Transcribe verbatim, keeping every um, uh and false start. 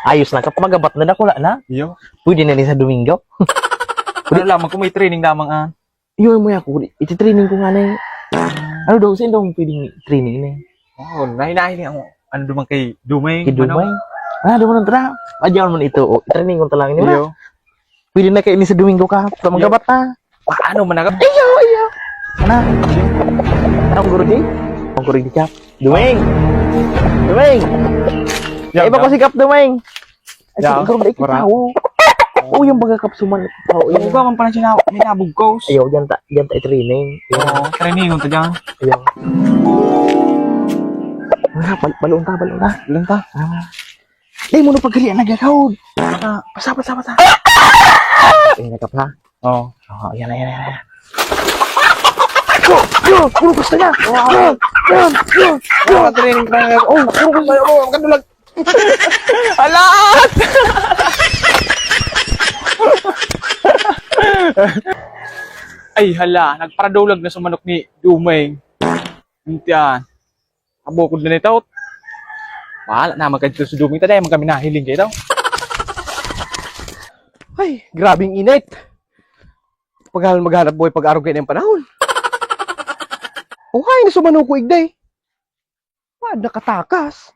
Ayos na, kap magabat na, dakula na. Iyo. Pwede na ni sa Domingo. Ano lamang kung may training lamang, ah. Iyo, mo ako, iti-training ko nga na eh. Ano daw, saan daw pwedeng training na eh? Oh, nahinahin ang ano duman kay Dumay. Kay Dumay? Ah, duman ang tara. Adyan man ito, oh. Training ko talang ini, Iyo. Pwede na kayo ni sa Domingo ka. Para Iyo. Magabat na. Paano man agad? Iyo, iyo. Ano? Anong guru di? Ang guru di, Kap. Dumay! Dumay! Yan, Iba ko yan. Si Kap Dumay. Ay, Yan, sige, guru, may wala. Kitawo. Oh, yung baga Kap Suman. Oh, Ako yun. Ba man pala sinaw-, minabugkos? Ayaw, dyan ta, dyan ta i-training. Yun. Oo, training ta dyan. Ayaw. Ah, bal-, balon ta, balon ta. Balon ta. Ah. Di mo na pagkalian, nagkakahod. Baka, basa, basa, basa. Ay, nakap ha? Oo. Oo, yan na, yan na, yan na. Go! Go! Puro gusto na! Go! Go! Go! Go! Mga training, training. Oh, puro gusto na! Oh, ang kadulag! Alat! Ay, hala, nagparadulag na sa manok ni Dumeng. Intian. Abukod na nito. Bahala na, magkadto sa Dumeng. Taday, man kami nahiling kayo daw. Ay, grabing init. Paghalan maghanap buhay pag-arog kayo ng panahon. Uhay, na sumano ko igday. Wad nakatakas.